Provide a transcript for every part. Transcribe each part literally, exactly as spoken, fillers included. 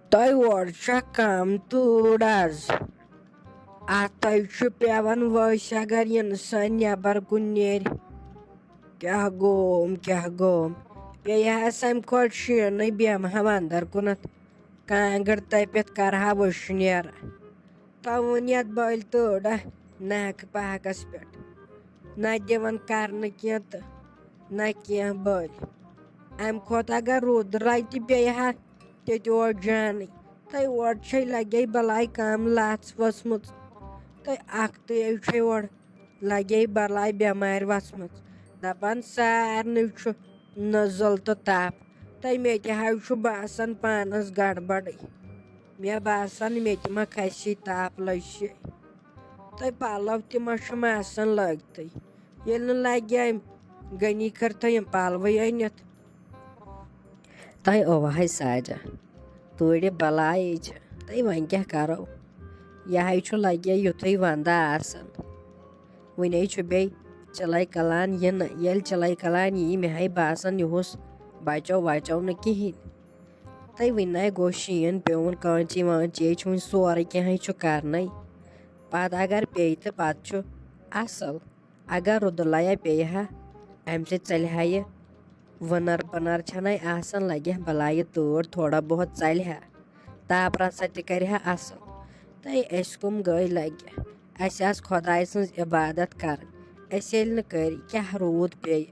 تۄہہِ اورٕ چھا کم تۭر از؟ اتھ تۄہہِ چھُ پٮ۪وان وٲسۍ اگر انسان نٮ۪بر کُن نیرِ۔ کیٛاہ گوم، کیٛاہ گوم؟ بیٚیہِ آسہٕ امہِ کھۄتہٕ شیٖنٕے بیٚہمہٕ ہا اندر کُنتھ۔ کانٛگٕر تٔپِتھ کرٕ ہا وٕشنیر۔ تَوُن یَتھ بٔلۍ تۭرہ ناکہٕ پاکس پٮ۪ٹھ۔ نہ دِوان کرنہٕ کینٛہہ تہٕ نہ کینٛہہ بٔلۍ۔ امہِ کھۄتہٕ اگر رُد رَتہِ پیٚیہِ ہا تیٚتہِ اوس جانٕے۔ تہٕ اورٕ چھے لگے بلاے کم لژھ ؤژھمٕژ۔ تہٕ اکھتُے چھے اورٕ لگے بلاے بٮ۪مارِ وژھمٕژ۔ دپان سارنٕے چھُ نزل تہٕ تپھ۔ تہٕ مےٚ تہِ حظ چھُ باسان پانس گڑبڑٕے۔ مےٚ باسان مےٚ تہِ ما کھسی تاپھ لٔجۍ۔ تہٕ پلو تہِ ما چھُم آسان لٲگتھٕے۔ ییٚلہِ نہٕ لگہِ أمۍ غنی کٔر تہٕ یِم پلوٕے أنِتھ۔ تۄہہِ اوہے ساجہ، تۭرِ بلایے چھِ، تہٕ وۄنۍ کیٛاہ کرو؟ یہِ ہے چھُ لگے یُتھُے ونٛدٕ آسان۔ وُنے چھُ بیٚیہِ چِلے کلان یِنہٕ، ییٚلہِ چِلے کلان یی، مےٚ ہے باسان یِہُس بچو وچو نہٕ کِہیٖنۍ۔ تہٕ وُنہِ نَے گوٚو شیٖن پیوٚن، کٲنچی وٲنچی چھُ وُنہِ سورُے کینٛہہ چھُ کرنَے۔ پتہٕ اگر پیٚیہِ تہٕ پتہٕ چھُ اصل۔ اگر رُدٕ لیا پیٚیہِ ہا، امہِ سۭتۍ ژلہِ ہا یہِ وٕنر پٕنر چھنَے آسان، لگہِ ہا بلاے یہِ تۭر تھوڑا بہت ژلہِ ہا۔ تاپہٕ رژھا تہِ کرِ ہا اصل۔ تہٕ أسۍ کٕم گٔے لگہِ؟ اسہِ آسہٕ خۄداے سٕنٛز عبادت کرٕنۍ۔ أسۍ ییٚلہِ نہٕ کٔرۍ، کیٛاہ روٗد پیٚیہِ؟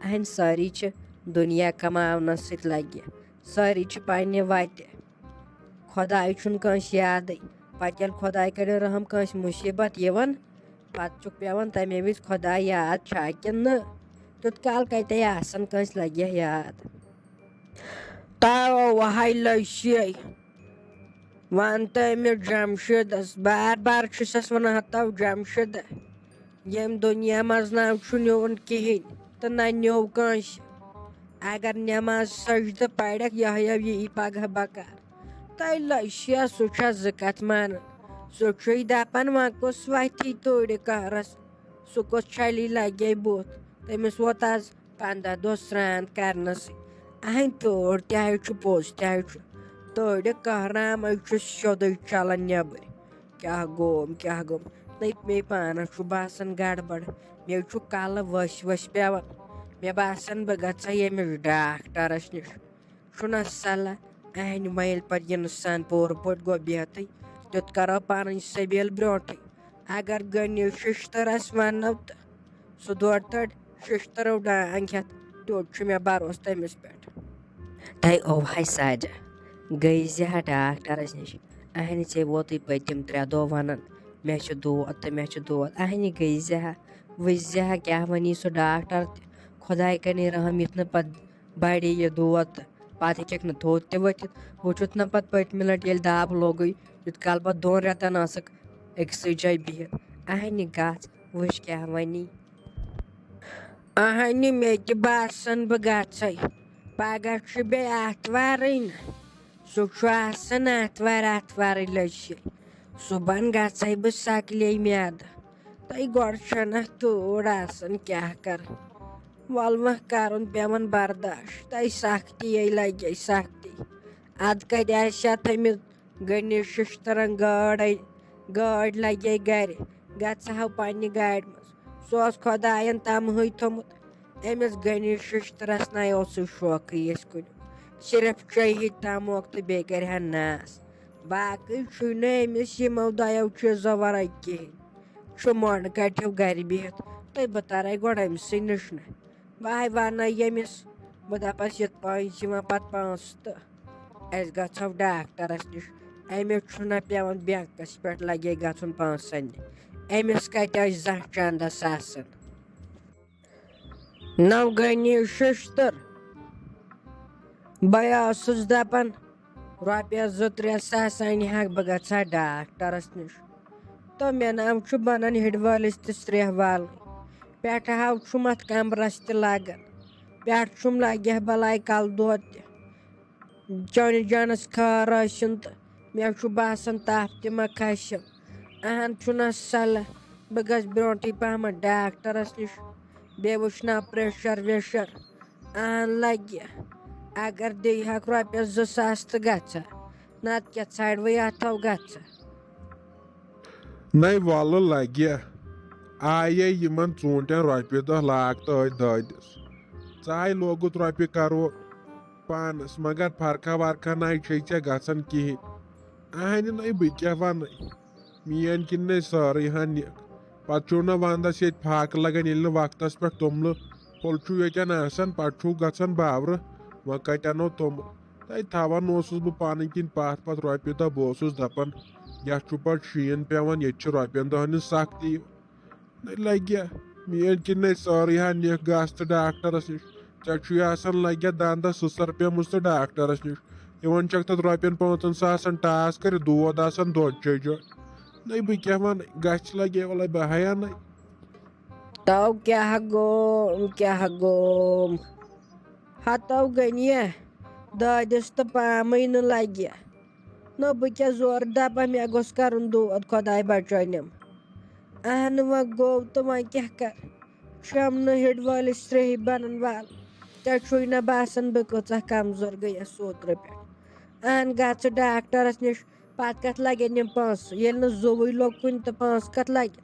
اہنٛدۍ سٲری چھِ دُنیا کماونس سۭتۍ لگہِ۔ سٲری چھِ پننہِ وتہِ۔ خۄداے چھُنہٕ کٲنٛسہِ یادٕے۔ پتہٕ ییٚلہِ خۄداے کَرِ رحم کٲنٛسہِ مُصیٖبت یِوان، پتہٕ چھُکھ پٮ۪وان تَمے وِزِ خۄداے یاد چھا کِنہٕ نہٕ۔ تیُتھ کال کَتہِ آسان کٲنٛسہِ لگہِ ہا یاد۔ تاو وہاے لٔشے۔ وَن تہٕ أمِس جمشیٖدس، بار بار چھُسس وَنان، ہتو جمشیٖد، ییٚمہِ دُنیا منٛز نہ چھُ نیوٗن کِہیٖنۍ تہٕ نہ نیوٗ کٲنٛسہِ۔ اگر نٮ۪ماز سجدٕ پرکھ، یہِ ہا یہِ یی پگاہ بکار۔ تہٕ لٔشیا سُہ چھا زٕ کتھ مانان؟ سُہ چھُے دپان، وۄنۍ کُس وتھی تۭرِ قہرس؟ سُہ کُس چھلی لگے بُتھ؟ تٔمِس ووت از پنٛداہ دۄہ سرٛان کرنَسٕے۔ اہنٛدۍ تۭر تہِ حظ چھُ پوٚز، تہِ حظ چھُ۔ تۭرِ قہرام حظ چھُ سیوٚدُے چلان نٮ۪برۍ۔ کیٛاہ گوم، کیٛاہ گوم؟ نٔے مے پانَس چھُ باسان گڑبڑ۔ مےٚ چھُ کَلہٕ ؤسۍ ؤسۍ پٮ۪وان۔ مےٚ باسان بہٕ گژھٕ ہا ییٚمِس ڈاکٹرَس نِش۔ چھُنہ صلاح، اہنٛدِ مَیلہِ پَتہٕ اِنسان پوٗرٕ پٲٹھۍ گوٚو بِہتٕے، تیُتھ کَرو پَنٕنۍ سبیٖل برٛونٛٹھٕے۔ اگر غنی شِشتٕرَس وَنو تہٕ سُہ دورٕ تَڑِ شِشتٕرو ڈانٛگ ہٮ۪تھ، تیوٗت چھُ مےٚ بروسہٕ تٔمِس پٮ۪ٹھ۔ تَے اوہَے ساجہ، گٔے زِ ہا ڈاکٹرَس نِش۔ اہنہِ ژےٚ ووتُے پٔتِم ترٛےٚ دۄہ وَنان، مےٚ چھُ دود تہٕ مےٚ چھُ دود۔ اہنہِ گٔے زِ ہا، وٕچھ زِ ہا کیٛاہ وَنی سُہ ڈاکٹر تہِ۔ خۄداے کَرِ رحم، یُتھ نہٕ پَتہٕ بَڑِ یہِ دود تہٕ پَتہٕ ہیٚکَکھ نہٕ تھوٚد تہِ ؤتھِتھ۔ وٕچھُتھ نہ پَتہٕ پٔتمہِ لَٹہِ ییٚلہِ دَب لوٚگُے، یُتھ کال پَتہٕ دۄن رٮ۪تَن ٲسٕکھ أکسٕے جایہِ بِہِتھ۔ اہنہِ گژھ، وٕچھ کیٛاہ وَنی۔ اہنہِ مےٚ تہِ باسان بہٕ گژھے۔ پگاہ چھُ بیٚیہِ آتھوارٕے نہ۔ سُہ چھُ آسان آتھوارِ، آتھوارٕے لٔجہِ۔ صُبحن گژھے بہٕ سکلے میٛادٕ۔ تہٕ گۄڈٕ چھَنہ تۭر آسان، کیٛاہ کَرٕ؟ وَلہٕ وۄنۍ کَرُن پٮ۪وان برداش۔ تہٕ سختی یے لگے سختی۔ اَدٕ کَتہِ آسہِ ہا تھٲمٕژ گٔنِس شِشتٕرن گٲڑۍ، گٲڑۍ لگے گرِ، گژھٕ ہاو پننہِ گاڑِ منٛز۔ سُہ اوس خۄداین تمہٕے تھوٚمُت۔ أمِس گٔنِس شِشتٕرس نَے اوسُے شوقٕے یَس کُنیُک۔ صرف چیٚیہِ ہا تموک تہٕ بیٚیہِ کرِ ہا ناس۔ باقٕے چھُے نہٕ أمِس یِمو دۄیو چیٖزو ورٲے کِہیٖنۍ۔ چھُ مۄنڈٕ کٹھیو گرِ بِہِتھ، تہٕ بہٕ ترے گۄڈٕ أمۍ سٕے نِش نہ۔ بہٕ ہاے وَنَے ییٚمِس، بہٕ دَپَس، یِتھ پٲٹھۍ چھِ یِوان پَتہٕ پونٛسہٕ تہٕ أسۍ گژھو ڈاکٹرَس نِش۔ أمِس چھُنہ پٮ۪وان بینٛکَس پٮ۪ٹھ لَگے گژھُن پونٛسَن نِش۔ أمِس کَتہِ آسہِ زانٛہہ چَندَس آسان؟ نَو گٔنی شِشتٕر۔ بہٕ ٲسٕس دَپان، رۄپیَس زٕ ترٛےٚ ساس اَنہِ ہاکھ، بہٕ گژھٕ ہا ڈاکٹرَس نِش۔ تہٕ مےٚ ناو چھُ بَنان ہِڑِ وٲلِس تہِ سرٛیٚہہ والٕنۍ۔ پٮ۪ٹھٕ ہاو چھُم اَتھ کَمرَس تہِ لَگان۔ پٮ۪ٹھٕ چھُم لَگہِ ہا بَلاے کَلہٕ دود تہِ۔ چٲنِس جانَس خٲر ٲسِن تہٕ مےٚ چھُ باسان تَپھ تہِ ما کھَسٮ۪م۔ اَہَن چھُنہ صلاح، بہٕ گژھٕ برٛونٛٹھٕے پَہمَتھ ڈاکٹرَس نِش۔ بیٚیہِ وٕچھناو پرٛیشَر ویشَر۔ اہن لگہِ، اگر دِیہِ ہاکھ رۄپیس زٕ ساس تہٕ گژھِ ہا۔ نتہٕ کیٛاہ ژھانٛڈوٕے اتھو گژھٕ۔ نَے وَلہٕ لَگہِ۔ آیے یِمن ژوٗنٛٹھٮ۪ن رۄپیہِ دَہ لاگ تہٕ أتھۍ دٲدِس۔ ژاے لوگُت رۄپیہِ کرور پانس، مگر فرقہ ورقہ نَے چھے ژےٚ گژھان کِہیٖنۍ۔ اہنہِ نَے بہٕ کیٛاہ وَنَے؟ میٛٲنۍ کِنۍ نَے سٲرٕے ہن نِکھ۔ پتہٕ چھُو نہ ونٛدس ییٚتہِ فاقہٕ لگان، ییٚلہِ نہٕ وقتس پٮ۪ٹھ توٚملہٕ پھوٚل چھُو ییٚتٮ۪ن آسان، پتہٕ چھُو گژھان بابرٕ، وۄنۍ کتہِ انو توٚملہٕ؟ تَے تھاوان اوسُس بہٕ پنٕنۍ کِنۍ پتھ پتھ رۄپیہِ دَہ، بہٕ اوسُس دپان، یتھ چھُ پتہٕ شیٖن پٮ۪وان، ییٚتہِ چھِ رۄپین دہن ہٕنٛز سختی۔ نَے لگہِ، میٛٲنۍ کِنۍ نَے سٲرٕے ہن نِکھ گژھ تہٕ ڈاکٹرس نِش۔ ژےٚ چھُے آسان لگہِ دندس سٕسر پیمٕژ تہٕ ڈاکٹرس نِش۔ یِوان چھکھ تتھ رۄپین پانٛژن ساسن ٹاس کٔرِتھ، دود آسان دۄد چیٚے چیٚے۔ نَے بہٕ کیٛاہ وَنہٕ، گژھِ لگہِ وَلَے بہٕ ہا اَنَے۔ تو کیٛاہ گوم، کیٛاہ گوم؟ ہتو گٔنیہ دٲدِس تہٕ پامٕے نہٕ لگہِ۔ نہ بہٕ کیٛاہ زورٕ دپہ، مےٚ گوٚژھ کرُن دود، خۄداے بچٲنِم۔ اہنہٕ وۄنۍ گوٚو تہٕ وۄنۍ کیٛاہ کر؟ شمنہٕ ہِڑ وٲلِس سرٛیہہِ بنن وال۔ ژےٚ چھُے نہ باسان بہٕ کۭژاہ کمزور گٔیس اوترٕ پٮ۪ٹھ؟ اہن گژھٕ ڈاکٹرس نِش، پتہٕ کتھ لگن یِم پونٛسہٕ؟ ییٚلہِ نہٕ زُوٕے لوٚگ کُنہِ تہٕ پونٛسہٕ کتھ لگن؟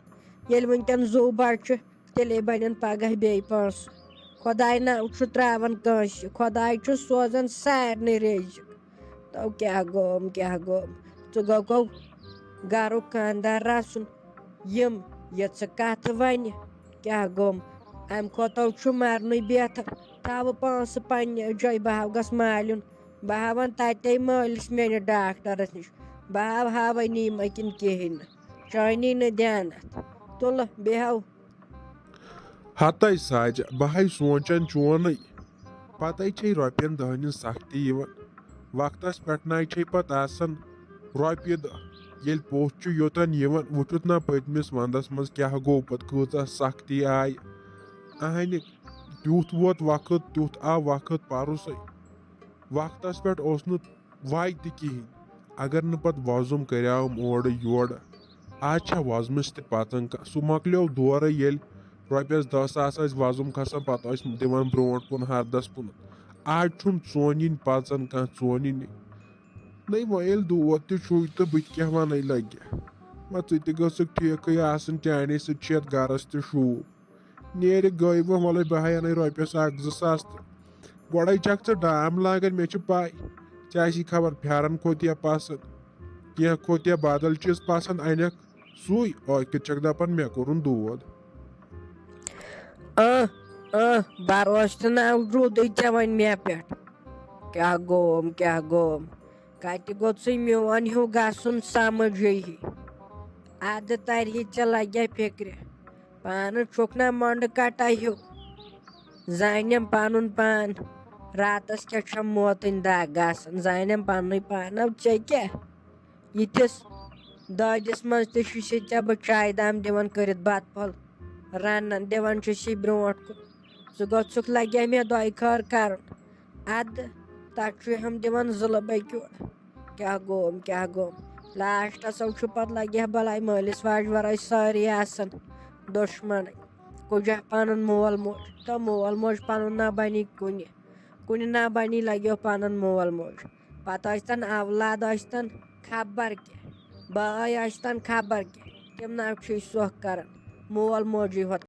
ییٚلہِ وٕنکٮ۪ن زُو بڑٕ چھُ، تیٚلے بنن پگاہ بیٚیہِ پونٛسہٕ۔ خۄداے نہ چھُ تراوان کٲنٛسہِ، خۄداے چھُ سوزان سارنٕے رزق۔ تو کیٛاہ گوم، کیٛاہ گوم؟ ژٕ گوٚکھو گرُک خاندار رسُن، یِم یہِ ژٕ کتھ ونہِ، کیٛاہ گوم؟ امہِ کھۄتہٕ چھُ مرنُے بہتر۔ تھاوٕ پونٛسہٕ پننہِ جایہِ، بہٕ ہاو گژھ مالیُن، بہٕ ہاوَن تتے مٲلِس میٲنِس ڈاکٹرس نِش، بہٕ ہاو ہاوے نہٕ یِم أکِن کِہیٖنۍ نہٕ، چٲنی نہٕ دیانتھ۔ تُلہٕ بیٚہو۔ ہتے ساجہ، بہٕ ہاے سونٛچان چونٕے۔ پتے چھے رۄپین دہن ہٕنٛز سختی یِوان۔ وقتس پٮ۪ٹھ نَے چھے پتہٕ آسان رۄپیہِ دَہ۔ ییٚلہِ پوٚژھ چھُ یوٚتن یِوان، وٕچھُتھ نا پٔتمِس ونٛدس منٛز کیٛاہ گوٚو پتہٕ، کۭژاہ سختی آیہِ۔ اہنہِ، تیُتھ ووت وقت، تیُتھ آو وقت پرُسے۔ وقتس پٮ۪ٹھ اوس نہٕ وَے تہِ کِہیٖنۍ۔ اگر نہٕ پتہٕ وۄزُم کریاوُم اورٕ یورٕ، آز چھا وۄزمِس تہِ پژان کانٛہہ؟ سُہ مۄکلیو دورے، ییٚلہِ رۄپیس دَہ ساس ٲسۍ وۄزُم کھسان، پتہٕ ٲسۍ دِوان برونٛٹھ کُن ہردس کُن۔ آز چھُنہٕ ژونِنۍ پژان کانٛہہ، ژونِنۍ۔ نَے وۄنۍ ییٚلہِ دود تہِ چھُے تہٕ بہٕ تہِ کیٛاہ وَنَے لگہِ۔ وۄنۍ ژٕ تہِ گٔژھکھ ٹھیٖکھٕے آسٕنۍ، چانے سۭتۍ چھِ یَتھ گرس تہِ شوٗب۔ نیرِ گٔے وۄنۍ، وَلَے بہٕ ہا اَنَے رۄپیَس اَکھ زٕ ساس تہٕ گۄڈَے چھَکھ ژٕ ڈام لاگان، مےٚ چھِ پَے ژےٚ آسی خبر پھٮ۪رَن کھوٚت یا پَسنٛد، کینٛہہ کھوٚت یا بدل چیٖز پَسنٛد اَنَکھ، سُے ٲخِر چھَکھ دَپان مےٚ کوٚرُن دود۔ اۭں، اۭں، بروسہٕ تہٕ نہ روٗدٕے ژےٚ وۄنۍ مےٚ پٮ۪ٹھ۔ کیٛاہ گوم، کیٛاہ گوم؟ کتہِ گوٚژھُے میون ہیوٗ گژھُن سمجھے ہی؟ ادٕ ترِ ہے ژےٚ لگے فکرِ۔ پانہٕ چھُکھ نہ مۄنڈٕ کٹا ہیوٗ۔ زانیم پنُن پان۔ راتس کیٛاہ چھم موتٕنۍ دگ آسان، زانیم پننُے پان۔ او ژےٚ کیٛاہ؟ یِتھِس دٲدِس منٛز تہِ چھُے ژےٚ بہٕ چایہِ دام دِوان کٔرِتھ، بتہٕ پھوٚل رنان دِوان چھُسی برونٛٹھ کُن۔ ژٕ گوٚژھُکھ لگے مےٚ دۄیہِ خٲر کرُن۔ ادٕ تتھ چھُے ہم دِوان زٕ لبے کیوٚڑ۔ کیٛاہ گوم، کیٛاہ گوم؟ لاسٹس او چھُ پتہٕ لگہِ ہا بلاے مٲلِس واجہِ ورٲے سٲری آسان دُشمنٕے۔ کُجا پنُن مول موج، تہٕ مول موج پنُن نہ بنی کُنہِ، کُنہِ نہ بنی لگیو پنُن مول موج۔ پتہٕ ٲسۍتن اولاد، ٲسۍتن خبر کیٛاہ، بٲے ٲسۍتن خبر کیٛاہ، تِم نہ چھُے سۄکھ کران۔ مول موجی ہوت